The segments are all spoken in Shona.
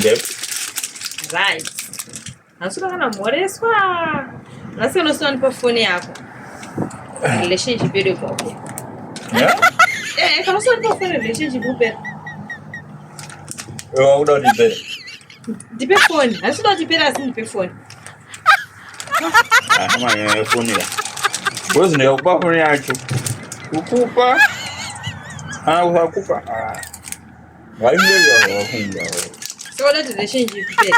Yep. Right. Nhasi kana mhoreswa. Nhasi unosina ndipa foni yako. Relationship yedu ikoko. Yeah? Eh, kana usina ndipa foni relationship upera. Iwe wakuda kuti ipere. Ndipe foni. Nhasi uda kuti ipere asi ndipe foni. Ah, manyaya yefoni ya. Because ndikakupa foni yacho. Kukupa. Kana kusakupa. Ah. Saka uda kuti relationship ipere.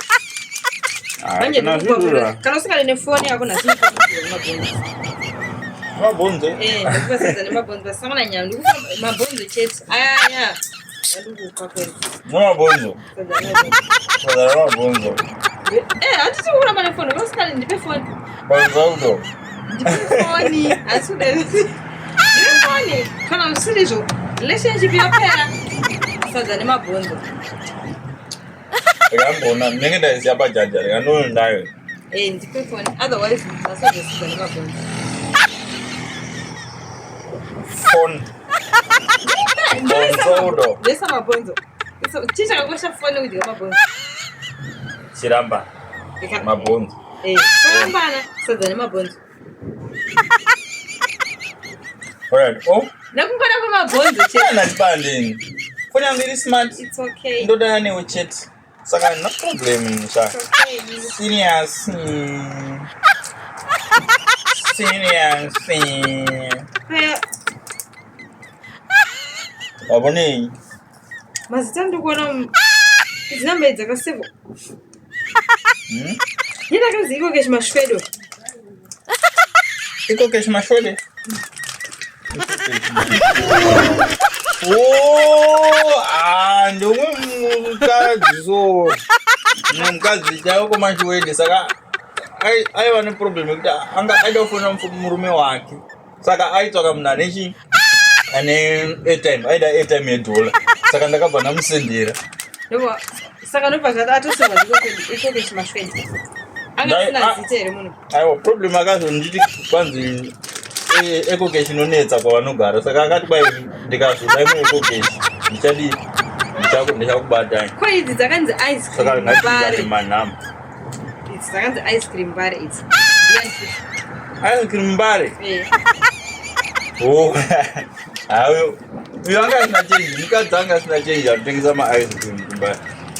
Manje ndikupa kana usingade nefoni yako nhasi mabhonzo. Mabhonzo? Eh, ndikupa sadza nemabhonzo pasangana nyama ndikupa mabhonzo chete. Aya aya. Ndikupa kweli. Mabhonzo. Sadza nemabhonzo. Sadza nemabhonzo. Eh, handiti kuramba nefoni, usingade ndipe foni. Bhonzo udo. Ndipe foni, asi uda ndipe foni. Kana usiri izvo, relationship yapera. Sadza nemabhonzo. Ndikambona ndinenge ndaisiya pajaja ndikanoona nayo. Eh, ndipe foni. Otherwise, masadza sadza nemabhonzo. Phone. Bonzo udo. Ndesa mabhonzo. Chii chakakosha foni kudya mabhonzo? Chiramba. Mabhonzo. Eh, sarambana sadza nemabhonzo. Alright. Oh. Nekungona kwemabhonzo chete. Kana chipandeni. Foni yangu iri smart. It's okay. Ndodana newe chete. Saka no problem sha. It's okay. Serious. Serious. Paya Wabonei? Mazita ndikuona idzi namba idzi dzakasevwa. Hmm? Yini akanzi iko keshi mashwedo. Iko keshi mashwede. Oh, ah, ndomwe mukadzi so. Mumwe mukadzi chaiwo komashwede saka aiva neproblem yekuti anga aida kufonera murume wake. Saka aitsvaka munhu ane chii? Ane airtime, aida airtime yedhola. Saka ndakabva ndamusendera. Saka ndobva zvati atoseva iko keshi mashwede. Anga asina zita here munhu? Aiwa, problem akazonditi kwanzi ecocash inonetsa kwavanogara saka akati kwai ndikazoda imwe ecocash ndichadii ndichakubatai. Ko idzi dzakanzi ice Saka cream ngatichate bare. manhamba. Idzi dzakanzi ice cream bare idzi. Ice cream bare. Eh. Oh. Hayo. Uyo anga asina change, mukadzi anga asina change anotengesa ma ice cream kumba.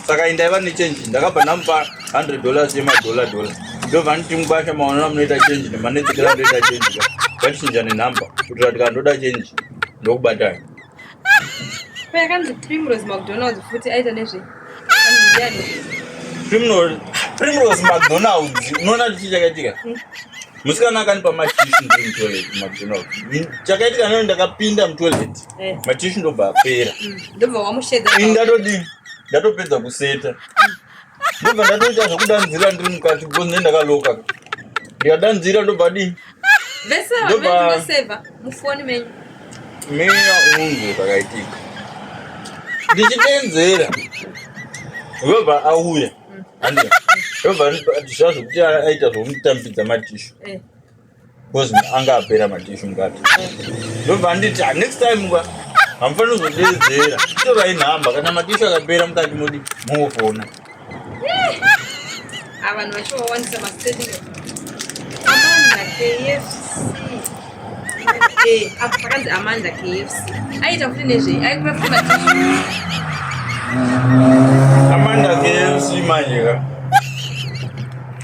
Saka indaiva ne change, ndakabva ndamupa $100 yemadollar dollar. Ndobva nditi mubasha maonera munoita change nemanetsekera ndoita change. Ngatichinjane nhamba kuitira tikandoda change ndokubatai. Payakanzi Primrose McDonald's futi aita nezve Primrose Primrose McDonald's unoona kuti chii chakaitika? Musikana akanipa matishu ndiri mutoilet McDonald's. Chakaitika nani ndakapinda mutoilet. Eh. Matishu ndobva apera. Ndobva wamushedza. Ini ndatodii? Ndatopedza kuseta. Ndobva ndatoita zvekudanzira ndiri mukati because ndenge ndakaloka. Ndikadanzira ndobva dii? Vese vanoseva mufoni menyu. Mina unzwe zvakaitika. Ndichidenzera. Ndobva auya. Andi. Ndobva zviya zvekuti aita zvekunditambidza matishu. Eh. Because anga apera matishu mukati. Ndobva anditi ah, next time ka hamufaniri kuzodedzera. Torai nhamba kana matishu akapera mukati modi mongofona. Ah, vanhu vacho vawandisa mastatement. Amanda KFC. Eh, apa pakanzi Amanda KFC. Aita futi nezvei? Aikupa futi matishu. Amanda KFC manje ka.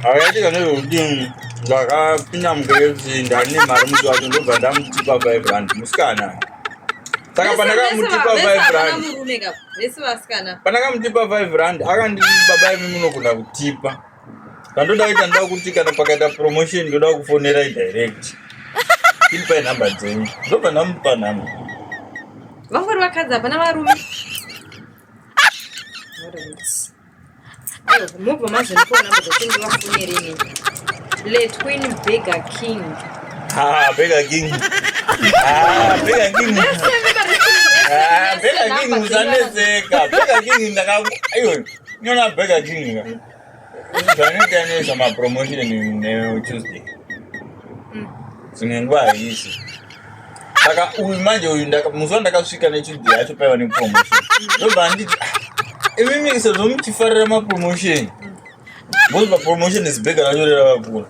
Akaitika nezvekuti ndakapinda muKFC ndane mari musi wacho ndobva ndamutipa 5 rand musikana. Saka pandakamutipa 5 rand. Murume ka. Vese vasikana. Pandakamutipa 5 rand akanditi baba imi munogona kutipa. Kandoda kuita ndoda kuti kana pakaita promotion ndoda kufonerai direct. Iripai nhamba dzenyu. Ndobva ndamupa nhamba. Vangori vakadzi hapana varume. Alright. Aiwa, mobva mazondipawo nhamba dzacho ndivafonere inini. Letwin Burger King. Ah, Burger King. Ah, Burger King. Ah, Burger King usanetseka. Burger King ndaka ayo. Nyona Burger King. ka. Zvanoita nezva ma promotion ne Tuesday. Dzimwe nguva haisi. Saka uyu manje uyu ndaka musi wandakasvika neTuesday yacho paiva ne promotion. Ndobva nditi ah, Imimi sezvo muchifarira mapromotion, because papromotion is bega racho rakakura.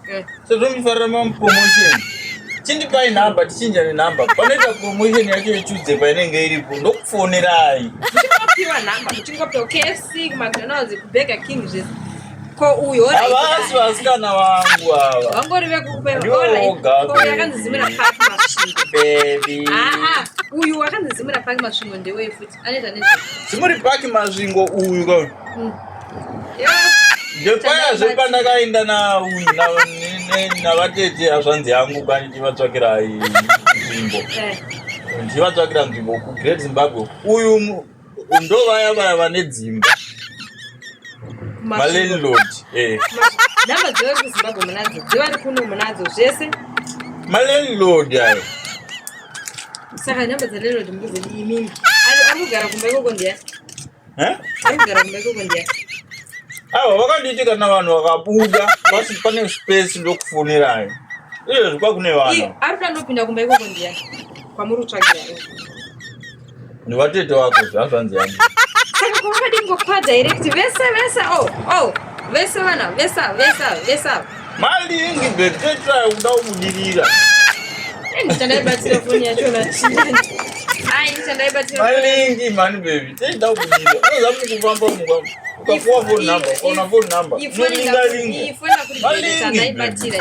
Sezvo muchifarira mapromotion, chindipai nhamba tichinjane nhamba. Panoita promotion yacho yeTuesday painenge iripo ndokufonerai. Muchingopiwa nhamba, muchingopiwa KFC, kuMcDonald's, kuBurger King zvese. Ko uyo Havasi vasikana vangu ava. Vangori vekukupa Ndivo voga, ko baby. yakanzi Zimura Park Masvingo. Baby. Ah ah, uyu wakanzi Zimura Park Masvingo ndewei futi? Anoita nezve. Zimuri Park Masvingo uyu ka. Yeah. Ndepaya zvepandakaenda nauyu navatete hazvanzi yangu kani ndichivatsvakira nzvimbo. Ndichivatsvakira nzvimbo kuGreat Zimbabwe. Uyu ndo vaya vaya vane dzimba. Malandlord. Nhamba dzevari kuZimbabwe munadzo, dzevari kuno munadzo zvese. Malandlord ayo. Saka nhamba dzalandlord mukudzidi imimi. Ari kugara kumba ikoko ndiya. Eh? Ari kugara kumba ikoko ndiya. Aiwa vakanditi kana vanhu vakabuda pasi pane space ndokufonerayo. Izvezvi kwakune vanhu. Ari kuda ndopinda kumba ikoko ndiya. Kwamuri kutsvagira. Ndivatete wako zvazvanzi yangu. Saka kwakadii kungopa direct vese vese oh oh vese vana vese vese vese. Malingi babe tetrai kuda kubudirira. Ndichandaibatsira foni yacho na chii. Ai ndichandaibatsira. Malingi mani baby tetida kubudirira. Unoziva mukufamba muka ukapuwa phone number ukaona phone number. Unolinga lingi. Ifoni kuti ndichandaibatsira.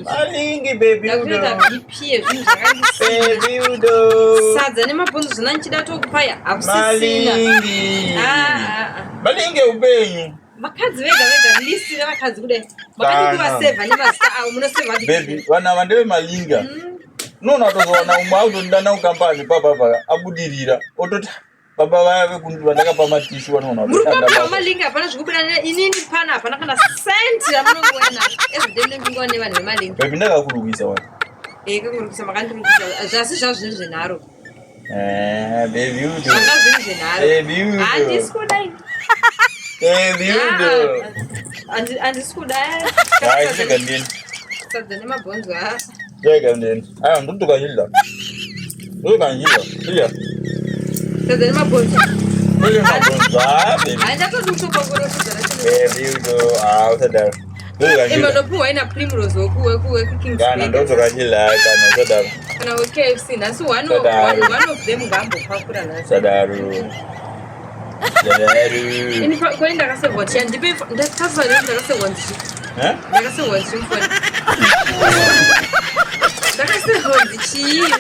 Malingi baby udo. Ndakutoita BP yezvinhu zvakandisiya. Baby udo. Sadza nemabhonzo zvona ndichida tokupaya hakusisina. Malingi. Ah, ah, ah. Malingi upenyu. Vakadzi vega vega list revakadzi kudai. Makadii kuvasevha nemazita avo munosevha kuti Baby vanhu ava ndeve malinga. Unoona kutozowana umwe akutondidana kukampani papa abudirira ototi baba vaya vekundi vandakapa matishu vanoona muri kupapiwa malingi hapana zvikubuda inini pana hapana kana senti ramunongowana everyday ndinongowana nevanhu vemalingi. Baby ndakakurukisa wani. Eh kakurukisa makandirukisa zvasi zvazvo zvinhu zvenharo. Eh baby udo. Zvanga zviri zvenharo. Baby udo. Handisi kuda ini. Baby udo. Handisi kuda. Hayi chega ndini. Sadza nemabhonzo ha. Chega ndini. Ayo ndotoka chidla. Ndotoka chidla. Chidla. Sadza nemabhonzo. Sadza nemabhonzo. Ah baby. Handakadi kutopakura sadza racho. Baby udo. Ah usadaro. Ndotoka chidla. Imanopuwa ina Primrose weku weku weku Kings. Kana ndotoka chidla kana usadaro. Kana we KFC nhasi one of, one, one of them ngambopakura nhasi. Sadaro. Sadaro. Ini kwani ndakasevwa chiya ndipe ndakasevwa ndakasevwa ndichi. Eh? Ndakasevwa ndichi mfoni. Ndakasevwa ndichi.